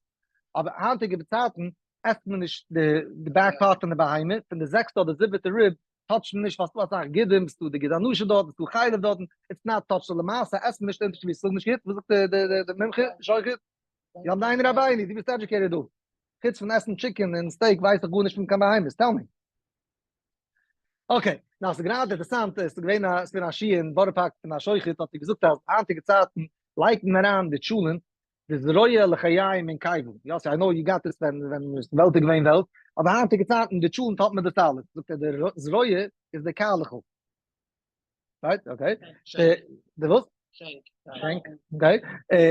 אבער היינטיגע צייטן עסט מען נישט די די back part פון די בהמה, פון די זעקסטע אדער זיבעטע rib touch ט מען נישט ווייל ס'דא אסאך גידים, ס'דא די גיד הנשה דארטן, ס'דא חלב דארטן, it's not touched, so למעשה עסט מען נישט די אונטערשטע פיס, ס'איז נישט גוט, וואס זאגט די די די מומחה, שוחט? יא דיין רבינו, דו ביסט educated דא. חוץ פון עסן chicken און steak ווייס איך גארנישט פון קיין בהמות, tell me. Okay, now ס'איז גראדע אינטערעסאנט, עס איז געווען א, עס איז געווען א שיעור אין בארא פארק פון א שוחט האט ער געזאגט אז היינטיגע צייטן לייגט מען אריין די טשולענט, די זרוע לחיים אין קבר, יאסי I know you got this ווען ווען וועלט איז געווען וועלט, אבער היינטיגע צייטן די טשולענט האט מען דאס אלעס, זאגט ער די זרוע איז די קיילעכל. Right, okay. די וואס? שענק. שענק, okay.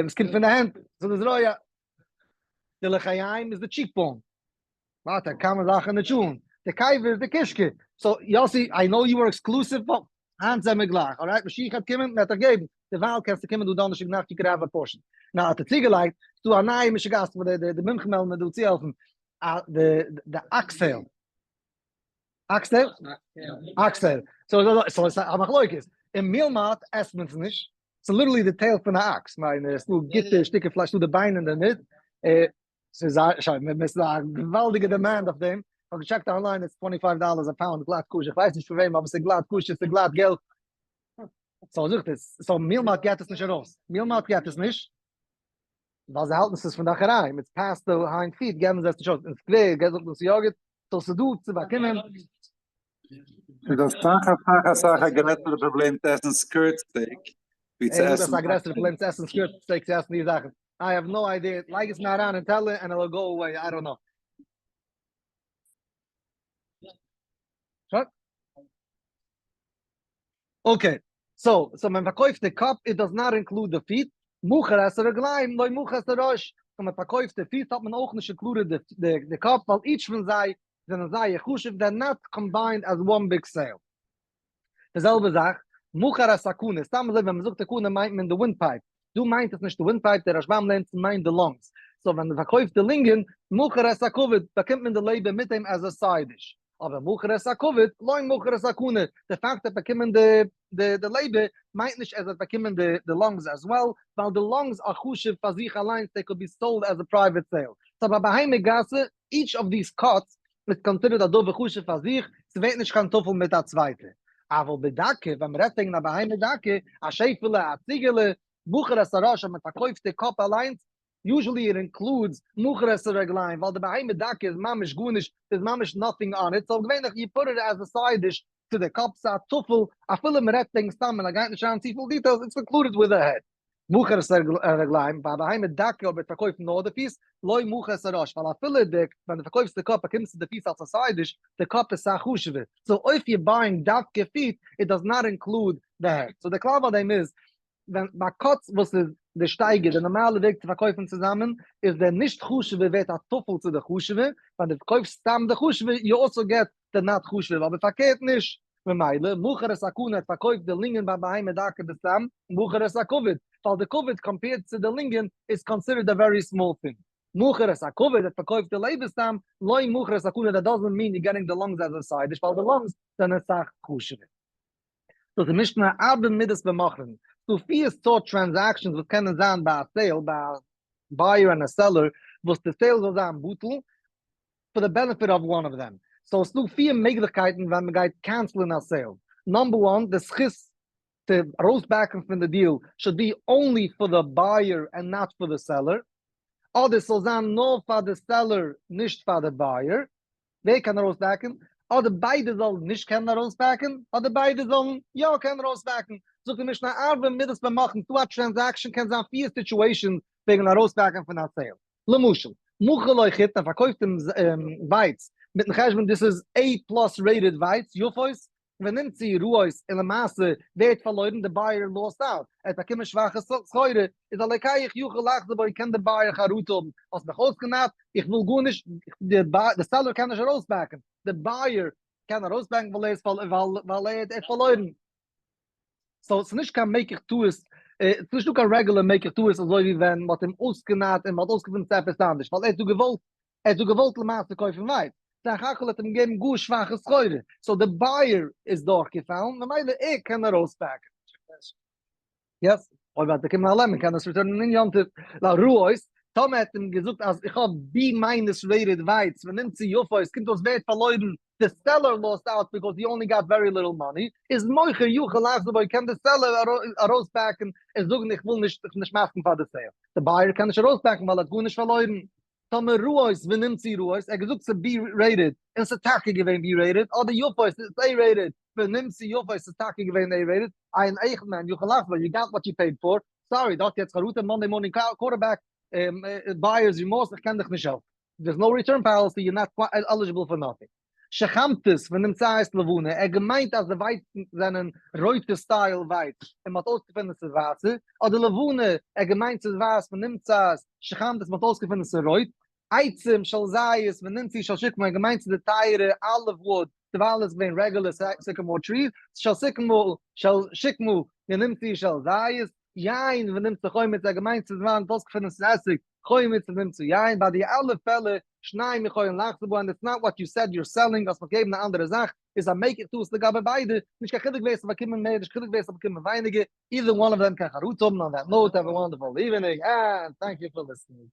עס קומט פון די הענט, so די זרוע. די לחיים איז די cheekbone. ווארט, כמה זאכן די טשולנט. די קבר איז די קישקע. So, יאסי, I know you are exclusive, but היינט זעמיר גלייך, alright? משיח האט קומען, מען וועט דיך געבן. דערווייל קענסטו קומען דא דאנערשטאג נאכט, you can have a portion. נאר האט ער צוגעלייגט, ס'דא א נייע משוגעת וואס די די מומחים וועלן מיר דא צוהעלפן, א די די oxtail. Oxtail? Oxtail. So so ס'איז א מחלוקת. אין Meal Mart עסט מען עס נישט. ס'איז literally די tail פון א אקס. מיין, ס'דא גוטע שטיקער פלייש, ס'דא די ביין אינדערמיט. ס'איז א, שוין, ס'איז א געוואלדיגע demand אויף דעם. כ'האב געטשעקט online, it's 25 dollars a pound, גלאט כשר. כ'ווייס נישט פון וועם, אבער ס'איז גלאט כשר, ס'איז גלאט געלט. So זאגט עס, so Meal Mart געט עס נישט ארויס. Meal Mart געט עס נישט. ווייל זיי האלטן ס'איז פון די אחוריים, it's past the hind feet, געבן זיי עס נישט אויס, אין סקווער געט זאגט מען ס'איז יא גוט, so ס'איז דא צו באקומען. ס'איז אסאך אסאך אסאך א גרעסערע פראבלעם צו עסן skirt steak ווי צו ער עסן זאגט אז ס'איז א גרעסערע פראבלעם צו עסן skirt steak צו עסן די זאכן, I have no idea, לייג עס מיר אריין אין טעלער and it'll go away, I don't know. שוין. Okay, so, so מען פארקויפט די קאפ, it does not include די feet, מכר את הרגליים, לא מכר את הראש, so מען פארקויפט די פיס האט מען אויך נישט included די די קאפ, ווייל each פון זיי זענען זייער חשוב, they're not combined as one big sale. די זעלבע זאך, מכר את הקנה, סתם אזוי ווען מען זאגט די קנה מיינט מען די windpipe, דא מיינט עס נישט די windpipe, דער רשב"ם לערנט ס'מיינט די lungs, so ווען מען פארקויפט די לונגען, מכר את הכבד, באקומט מען די לעבער מיט דעם as a side dish. אבער מכר את הכבד, לא מכר את הקנה, די פאקט ער האט באקומען די די די לעבער מיינט נישט אז ער האט באקומען די די lungs as well, ווייל די lungs are חשוב פאר זיך אליינס, they could be sold as a private sale. So ביי בהמה גסה, each of these cuts איז considered א דבר חשוב פאר זיך, ס'ווערט נישט קיין טפל מיט א צווייטע. אבל בדקה, ווען מ'רעדט וועגן א בהמה דקה, א שעפעלע, א ציגעלע, מכר את הראש אז מ'פארקויפט די קאפ אליינס, usually it includes מכר את הרגליים, ווייל די בהמה דקה איז ממש גארנישט, ס'איז ממש nothing on it, so געווענליך you put it as a side dish צו די קאפ, ס'איז א טפל, אפילו מ'רעדט וועגן סתם און ער גייט נישט אריין צופיל details, it's included with the head. מכר את הרגליים, ביי א בהמה דקה אויב ער פארקויפט נאר די פיס, לא מכר את הראש, ווייל אפילו די ווען דו פארקויפסט די קאפ באקומסטו די פיס אלס א side dish, די קאפ איז סאך חשוב'ער, so אויב you're buying דווקא feet, it does not include the head. So די כלל ביי דעם איז, ווען ביי cuts וואס איז די שטייגער, די נארמאלע וועג צו פארקויפן צוזאמען, איז דער נישט חשוב'ער ווערט א טפל צו די חשוב'ער, ווען דו פארקויפסט סתם די חשוב'ער, you also get די not חשוב'ער, אבער פארקערט נישט. ממילא, מכר את הקנה האט פארקויפט די לונגען ביי בהמה דקה בסתם, מכר את הכבד, ווייל די כבד compared צו די לונגען איז considered a very small thing. מכר את הכבד האט פארקויפט די לעבער סתם, לא מכר את הקנה that doesn't mean you're getting the lungs as a side dish ווייל די lungs זענען אסאך חשוב'ער. דאס איז משנה ארבע מידות במוכרין. ס'דא פיר סארט transactions וואס קענען זיין ביי א sale, ביי א buyer און א seller, וואס די sale זאל זיין בטל, for the benefit of one of them. So ס'דא פיר מעגליכקייטן ווען מ'גייט cancel ען א sale. Number one, די זכות צו ארויסבעקן פון די deal should be only for the buyer and not for the seller. אדער ס'זאל זיין נאר פאר די seller נישט פאר די buyer. ווער קען ארויסבעקן? אדער ביידע זאלן נישט קענען ארויסבעקן, אדער ביידע זאלן יא קענען ארויסבעקן. זאגט די משנה ארבע מידות במוכרין, ס'דא א transaction קען זיין פיר situations וועגן ארויסבעקן פון א sale. למשל, מכר לו חיטין, ער פארקויפט אים ווייץ, מיטן חשבון דאס איז A plus rated ווייץ, יפות. ונמצאו רעות און למעשה ווערט פארלוירן די buyer lost out, ער האט באקומען שוואכע סחורה, איז הלוקח יכול לחזור בו קען די buyer חרטה האבן, האסט מיך אויסגענארט, איך וויל גארנישט, די seller קען נישט ארויסבעקן, די buyer קען ארויסבעקן ווייל ער איז ווייל ער האט פארלוירן. so ס'איז נישט קיין מקח טעות, ס'איז נישטא קיין regular מקח טעות אזוי ווי ווען מ'האט אים אויסגענארט און מ'האט אויסגעפונען ס'איז עפעס אנדערש, ווייל ער האט דא געוואלט, ער האט דא געוואלט למעשה קויפן ווייץ, סך הכל האט אים געגעבן גאר שוואכע סחורה, so די buyer איז דורכגעפאלן, ממילא ער קען ארויסבעקן. yes, אויב האט ער באקומען א lemon קען ער עס return ען אין יום טוב. לרעות, טאמער האט אים געזאגט אז איך האב B minus rated ווייץ, ונמצאו יפות, קומט אויס ווערט פארלוירן, די seller lost out because he only got very little money, איז מוכר יכול לחזור בו קען די seller ארויסבעקן און זאגן איך וויל נישט, איך בין נישט מסכים פאר די sale. די buyer קען נישט ארויסבעקן ווייל ער האט גארנישט פארלוירן. טאמער רעות ונמצאו רעות, ער האט געזאגט ס'איז B rated און ס'איז טאקע געווען B rated, אדער יפות ס'איז A rated ונמצאו יפות ס'איז טאקע געווען A rated, אין אחד מהן יכול לחזור, you got what you paid for, sorry, דו האסט יעצט חרטה, Monday morning quarterback, buyer's remorse, איך קען דיך נישט העלפן. There's no return policy, you're not eligible for nothing. שחמתית ונמצאת לבנה, ער האט געמיינט אז די ווייצן זענען רויטע style ווייץ, און מ'האט אויסגעפונען ס'איז ווייסע, אדער לבנה, ער האט געמיינט ס'איז ווייס ונמצאת שחמתית מ'האט אויסגעפונען ס'איז רויט, עצים של זית ונמצאו של שקמה, ער האט געמיינט ס'איז די טייערע olive wood, דערווייל איז געווען regular sycamore trees, של sycamore של שקמה ונמצאו של זית, יין ונמצא חומץ, ער האט געמיינט ס'איז וויין, מ'האט אויסגעפונען ס'איז עסיג, חומץ ונמצא יין, ביי די אלע פעלער, שניים יכולין לחזור בו, and it's not what you said you're selling, האסט מיך געגעבן א אנדערע זאך, איז א מקח טעות לגבי ביידע, נישט קיין חילוק ווער ס'האט באקומען מער, נישט חילוק ווער ס'האט באקומען ווייניגער, either one of them קען חרטה האבן on that note, have a wonderful evening and thank you for listening.